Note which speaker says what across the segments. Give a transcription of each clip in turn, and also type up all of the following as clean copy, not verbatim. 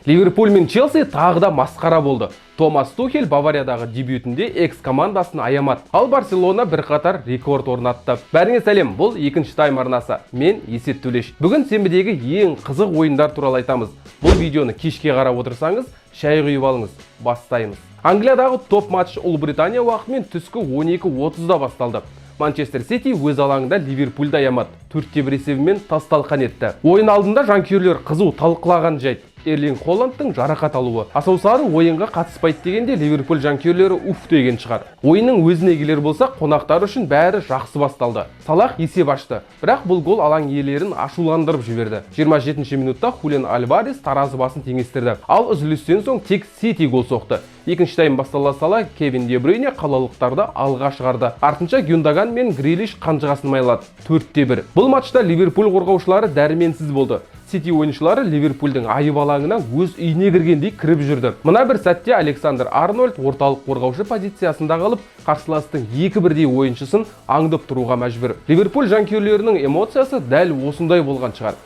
Speaker 1: Ливерпуль мен Челси тағы да масқара болды. Томас Тухель Бавариядағы дебютінде экс командасын аямады. Ал Барселона бірқатар рекорд орнатты. Бәріңе сәлем, бұл Екінші тайм арнасы. Мен Есет Төлеш. Бүгін сенбідегі ең қызық ойындар туралы айтамыз. Бұл видеоны кешке қарап отырсаңыз, шай құйып алыңыз. Бастаймыз. Англиядағы топ матч Ұлыбритания уақытымен түскі 12:30-да басталды. Манчестер Сити өз алаңында Ливерпульді аямады. 4-1 есебімен тас талқан етті. Ойын алдында жанкүйерлер қызу талқылаған жайт: Эрлинг Холландтың жарақат алуы. Асаусары ойынға қатыспайды дегенде, Ливерпуль жанкүйерлері уф деген шығар. Ойынның өзіне келер болсақ, қонақтар үшін бәрі жақсы басталды. Салах есеп ашты. Бірақ бұл гол алаң иелерін ашуландырып жіберді. 27 минутта Хулиан Альварес таразы басын теңестірді. Ал үзілістен соң тек Сити гол соқты. Екінші тайм бастала сала Кевин Де Брюйне қалалықтарды алға шығарды. Артынша Гюндоган мен Грилиш қанжығасын майлады. 4-1. Бұл матчта Ливерпуль қорғаушылары дәрменсіз болды. Сити ойыншылары Ливерпульдің айып алаңына өз үйіне кіргендей кіріп жүрді. Мына бір сәтте Александр Арнольд орталық қорғаушы позициясында қалып, қарсыластың екі бірдей ойыншысын аңдып тұруға мәжбүр. Ливерпуль жанкүйерлерінің эмоциясы дәл осындай болған шығар.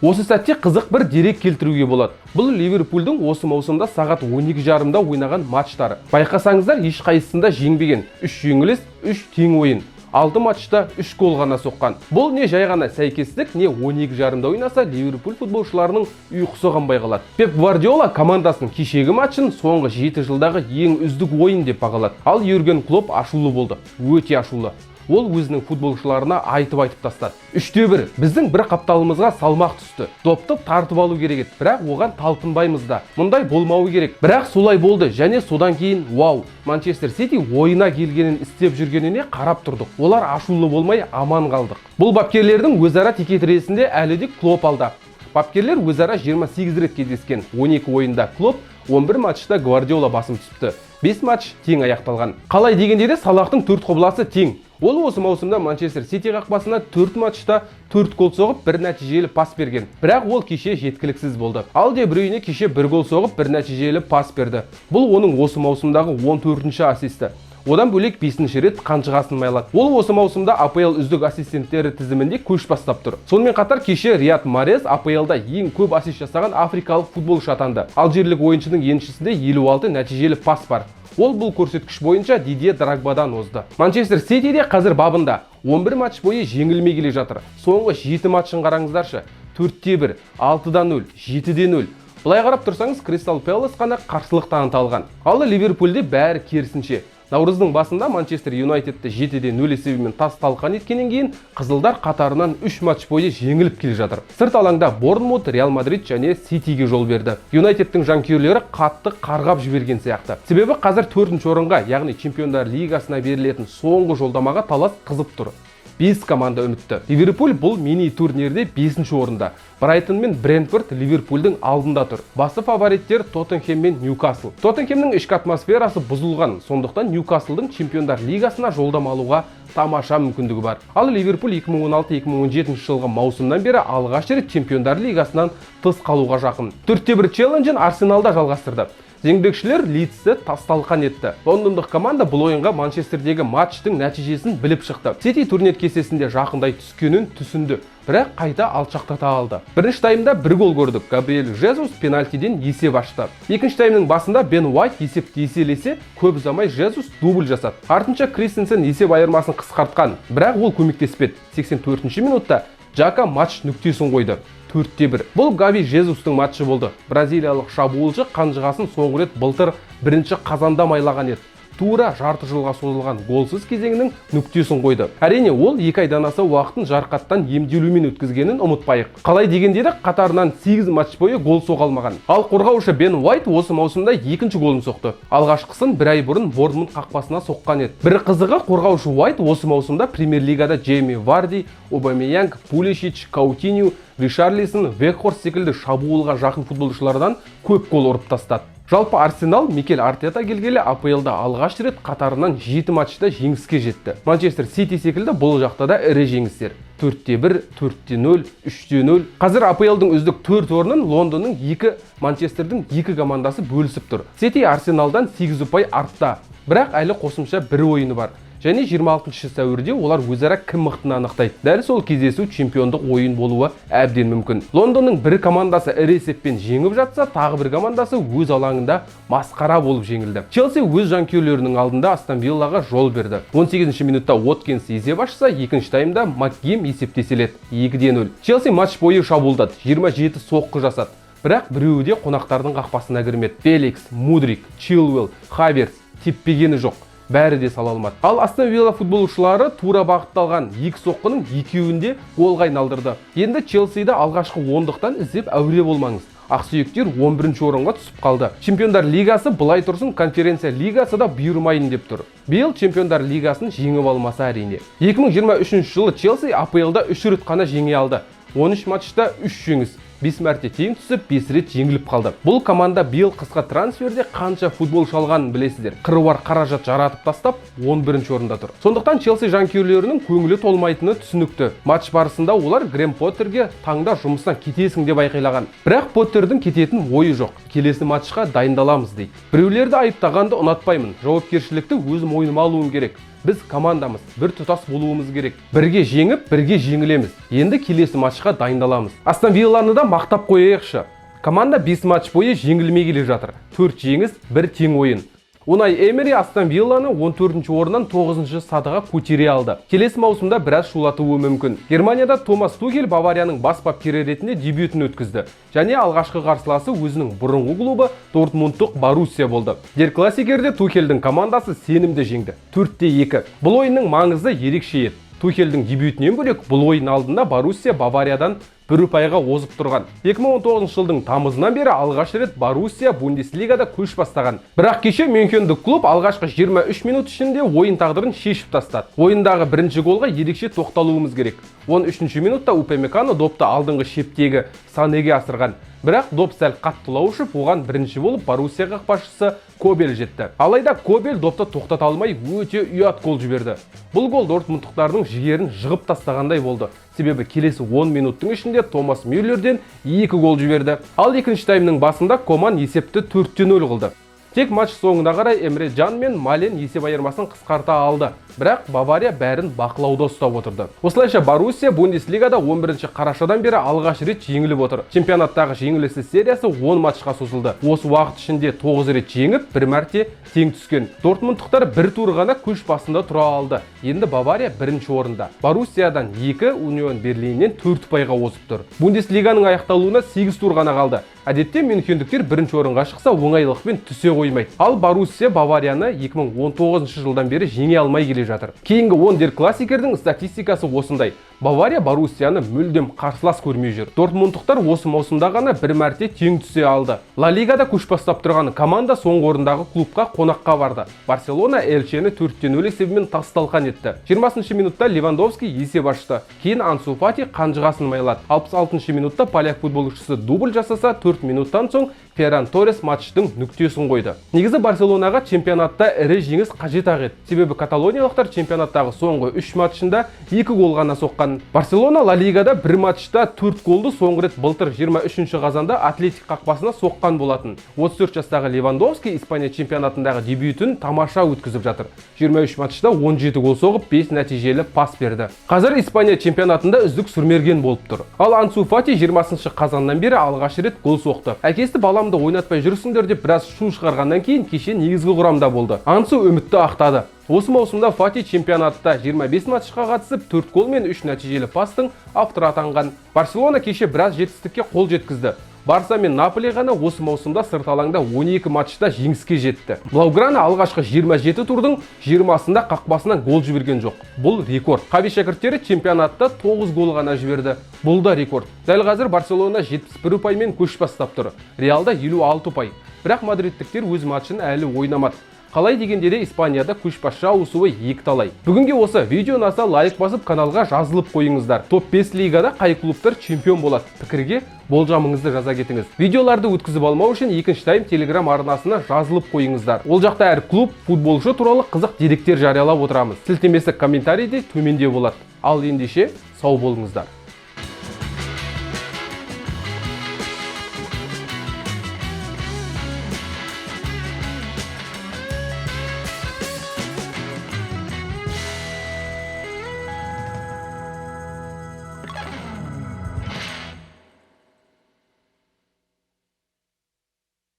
Speaker 1: Осы сәтте қызық бір дерек келтіруге болады. Бұл Ливерпульдің осы маусымда сағат 12:30-да ойнаған матчтары. Байқасаңыздар, ешқайсысында жеңбеген. 3 жеңіліс, 3 тең ойын. 6 матчта 3 гол ғана соққан. Бұл не жай ғана сәйкестік, не 12:30-да ойнаса, Ливерпуль футболшыларының ұйқысы қанбай қалады. Пеп Гвардиола командасының кешегі матчын соңғы 7 жылдағы ең үздік ойын деп бағалады. Ал Юрген Клопп ашулы болды. Өте ашулы. Ол өзінің футболшыларына айтып-айтып тастады. 3-1 біздің бір қапталымызға салмақ түсті. Допты тартып алу керек еді, бірақ оған талпынбаймыз да. Мұндай болмауы керек. Бірақ солай болды және содан кейін вау, Манчестер Сити ойына келгенін істеп жүргеніне қарап тұрдық. Олар ашулы болмай, аман қалдық. Бұл бапкерлердің өзара текетіресінде әлі де Клоп алда. Бапкерлер өзара 28 рет кездескен. 12 ойында Клоп, 11 матчта Гвардиола басым түсіпті. 5 матч тең аяқталған. Қалай дегенде де, Салахтың төрт құбыласы тең. Ол осы маусымда Манчестер Сити қақпасына 4 матчта 4 гол соғып, бір нәтижелі пас берген. Бірақ ол кеше жеткіліксіз болды. Ал Де Брюйне кеше бір гол соғып, бір нәтижелі пас берді. Бұл оның осы маусымдағы 14-ші ассисті. Одан бөлек 5 рет қанжығасын майлады. Ол осы маусымда АПЛ үздік ассистенттері тізімінде көш бастап тұр. Сонымен қатар кеше Рияд Марез АПЛ-да ең көп ассист жасаған африкалық футболшы атанды. Алжирлік ойыншының еншісінде 56 нәтижелі пас бар. Ол бұл көрсеткіш бойынша Дидье Дрогбадан озды. Манчестер Сити де қазір бабында. 11 матч бойы жеңілмей келе жатыр. Соңғы 7 матчын қараңыздаршы. 4-1, 6-0, 7-0. Былай қарап тұрсаңыз, Кристал Пэлас қана қарсылық таныта алған. Ал Ливерпульде бәрі керісінше. Наурыздың басында Манчестер Юнайтедті 7-0 есебімен тас талқан еткеннен кейін қызылдар қатарынан 3 матч бойы жеңіліп келе жатыр. Сырт алаңда Борнмут, Реал Мадрид және Ситиге жол берді. Юнайтедтің жанкүйерлері қатты қарғап жіберген сияқты. Себебі қазір төртінші орынға, яғни Чемпиондар лигасына берілетін соңғы жолдамаға талас қызып тұр. 5 команда үмітті. Ливерпуль бұл мини турнирде 5 орында. Брайтон мен Брентфорд Ливерпульдің алдында тұр. Басы фавориттер Тоттенхем мен Ньюкасл. Тоттенхемнің ішкі атмосферасы бұзылған, сондықтан Ньюкаслдың Чемпиондар лигасына жолдама алуға тамаша мүмкіндігі бар. Ал Ливерпуль 2016-2017 жылғы маусымнан бері алғаш рет Чемпиондар лигасынан тыс қалуға жақын. 4-1 челленджін Арсеналда жалғастырды. Зеңбірекшілер Лидсті тас талқан етті. Лондондық команда бұл ойынға Манчестердегі матчтың нәтижесін біліп шықты. Сити турнир кестесінде жақындай түскенін түсінді, бірақ қайта алшақтата алды. Бірінші таймда бір гол көрдік. Габриэль Жезус пенальтиден есеп ашты. Екінші таймның басында Бен Уайт есепті еселесе, көп ұзамай Жезус дубль жасады. Артынша Кристенсен есеп айырмасын қысқартқан, бірақ ол көмектеспеді. 84 минутта Джака матч нүктесін қойды. 4-1. Бұл Габи Жезустың матчы болды. Бразилиялық шабуылшы қанжығасын соңғы рет былтыр 1 қазанда майлаған еді. Тура жарты жылға созылған голсыз кезеңнің нүктесін қойды. Әрине, ол 2 айдан аса уақытын жарақаттан емделумен өткізгенін ұмытпайық. Қалай дегенде де, қатарынан 8 матч бойы гол соға алмаған. Ал қорғаушы Бен Уайт осы маусымда екінші голын соқты. Алғашқысын бір ай бұрын Борнмут қақпасына соққан еді. Бір қызығы, қорғаушы Уайт осы маусымда Премьер-лигада Джейми Варди, Обамеянг, Пулишич, Каутиньо, Ришарлисон, Векхорст секілді шабуылға жақын футболшылардан көп гол ұрып тастады. Жалпы, Арсенал Микель Артета келгелі АПЛ-да алғаш рет қатарынан 7 матчта жеңіске жетті. Манчестер Сити секілді бұл жақта да ірі жеңістер. 4-1, 4-0, 3-0. Қазір АПЛ-дың үздік 4 орнын Лондонның 2, Манчестердің 2 командасы бөлісіп тұр. Сити Арсеналдан 8 ұпай артта. Бірақ әлі қосымша бір ойыны бар. Және 26 сәуірде олар өзара кім мықтыны анықтайды. Дәл сол кездесу чемпиондық ойын болуы әбден мүмкін. Лондонның бір командасы ірі есеппен жеңіп жатса, тағы бір командасы өз алаңында масқара болып жеңілді. Челси өз жанкүйерлерінің алдында Астон Виллаға жол берді. 18 минутта Уоткинс есеп ашса, екінші таймда МакГим есептесе, 2-0. Челси матч бойы шабуылдады, 27 соққы жасады. Бірақ біреуі де қонақтардың қақпасына кірмеді. Феликс, Мудрик, Чилвелл, Хаверц теппегені жоқ. Бәрі де сала алмады. Ал Астон Вилла футболшылары тура бағытталған екі соққының екеуін де голға айналдырды. Енді Челсиді алғашқы ондықтан іздеп әуре болмаңыз. Ақсүйектер 11 орынға түсіп қалды. Чемпиондар лигасы былай тұрсын, Конференция лигасы да бұйырмайын деп тұр. Биыл Чемпиондар лигасын жеңіп алмаса, әрине. 2023 жылы Челси АПЛ-да 3 рет қана жеңе алды. 13 матчта 3 жеңіс. 5 мәрте тең түсіп, 5 рет жеңіліп қалды. Бұл команда биыл қысқы трансферде қанша футболшы алғанын білесіздер. Қыруар қаражат жаратып тастап, 11 орында тұр. Сондықтан Челси жанкүйерлерінің көңілі толмайтыны түсінікті. Матч барысында олар Грэм Поттерге таңда жұмыстан кетесің деп айқайлаған. Бірақ Поттердің кететін ойы жоқ. Келесі матчқа дайындаламыз дейді. Біреулерді айыптағанды ұнатпаймын. Жауапкершілікті өз мойныма алуым керек. Біз командамыз, бір тұтас болуымыз керек. Бірге жеңіп, бірге жеңілеміз. Енді келесі матчқа дайындаламыз. Астон Вилланы да мақтап қояйықшы. Команда 5 матч бойы жеңілмей келе жатыр. 4 жеңіс, бір тең ойын. Унай Эмери Астон Вилланы 14 орыннан 9 сатыға көтере алды. Келесі маусымда біраз шулатуы мүмкін. Германияда Томас Тухель Баварияның бас бапкері ретінде дебютін өткізді. Және алғашқы қарсыласы өзінің бұрынғы клубы Дортмундтық Боруссия болды. Дер Классикерде Тухельдің командасы сенімді жеңді. 4-2. Бұл ойынның маңызы ерекше еді. Тухельдің дебютінен бөлек, бұл ойын алдында Боруссия Бавариядан бір ұпайға озып тұрған. 2019 жылдың тамызынан бері алғаш рет Боруссия Бундеслигада көш бастаған. Бірақ кеше мюнхендік клуб алғашқы 23 минут ішінде ойын тағдырын шешіп тастады. Ойындағы бірінші голға ерекше тоқталуымыз керек. 13 минутта Упамекано допты алдыңғы шептегі Санеге асырған. Бірақ доп сәл қаттылау ұшып, оған бірінші болып Боруссия қақпашысы Кобель жетті. Алайда Кобель допты тоқтата алмай, өте ұят гол жіберді. Бұл гол дортмундтықтардың жігерін жығып тастағандай болды. Себебі келесі 10 минуттың ішінде Томас Мюллерден екі гол жіберді. Ал екінші таймның басында Коман есепті 4-0 қылды. Тек матч соңына қарай Эмре Джан мен Мален есеп айырмасын қысқарта алды. Бірақ Бавария бәрін бақылауда ұстап отырды. Осылайша Боруссия Бундеслигада 11 қарашадан бері алғаш рет жеңіліп отыр. Чемпионаттағы жеңіліссіз сериясы 10 матчқа созылды. Осы уақыт ішінде 9 рет жеңіп, бір мәрте тең түскен. Дортмундтықтар бір тур ғана көш басында тұра алды. Енді Бавария бірінші орында. Боруссиядан 2, Унион Берлиннен 4 ұпайға озып тұр. Бундеслиганың аяқталуына 8 тур ғана қалды. Әдетте мюнхендіктер бірінші орынға шықса, оңайлықпен түсе қоймайды. Ал Боруссия Баварияны 2019 жылдан бері жеңе алмай келе жатыр. Кейінгі 10 дер классикердің статистикасы осындай. Бавария Боруссияны мүлдем қарсылас көрмей жүр. Дортмундтықтар осы маусымда ғана бір мәрте тең түсе алды. Ла Лигада көш бастап тұрған команда соңғы орындағы клубқа қонаққа барды. Барселона Эльчені 4-0 есебімен тас талқан етті. 20 минутта Левандовский есеп ашты. Кейін Ансу Фати қанжығасын майлады. 66 минутта поляк футболшысы дубль жасаса, 4 минуттан соң Ферран Торрес матчтың нүктесін қойды. Негізі Барселонаға чемпионатта ірі жеңіс қажет-ақ еді. Себебі каталониялықтар чемпионаттағы соңғы 3 матчында 2 гол ғана соққан. Барселона Ла Лигада бір матчта 4 голды соңғы рет былтыр 23 қазанда Атлетик қақпасына соққан болатын. 34 жастағы Левандовский Испания чемпионатындағы дебютін тамаша өткізіп жатыр. 23 матчта 17 гол соғып, 5 нәтижелі пас берді. Қазір Испания чемпионатында үздік сұрмерген болып тұр. Ал Ансу Фати 20 қазаннан бері алғаш рет гол соқты. Әкесі баламды ойнатпай жүрсіңдер деп біраз шу шығарғаннан кейін кеше негізгі құрамда болды. Ансу үмітті ақтады. Осы маусымда Фати чемпионатта 25 матчқа қатысып, 4 гол мен 3 нәтижелі пастың авторы атанған. Барселона кеше біраз жетістікке қол жеткізді. Барса мен Наполи ғана осы маусымда сырт алаңда 12 матчта жеңіске жетті. Блауграна алғашқы 27 турдың 20-сында қақпасынан гол жіберген жоқ. Бұл рекорд. Хави шәкірттері чемпионатта 9 гол ғана жіберді. Бұл да рекорд. Дәл қазір Барселона 71 ұпаймен көш бастап тұр. Реалда 56 ұпай. Бірақ мадридтіктер өз матчын әлі ойнамады. Қалай дегенде де, Испанияда көшбасшы ауысуы екі талай. Бүгінге осы. Видео ұнаса, лайк басып, каналға жазылып қойыңыздар. Топ 5 лигада қай клубтар чемпион болады? Пікірге болжамыңызды жаза кетіңіз. Видеоларды өткізіп алмау үшін Екінші тайм телеграм арнасына жазылып қойыңыздар. Ол жақта әр клуб, футболшы туралы қызық деректер жариялап отырамыз. Сілтемесі комментарийде төменде болады. Ал ендеше сау болыңыздар.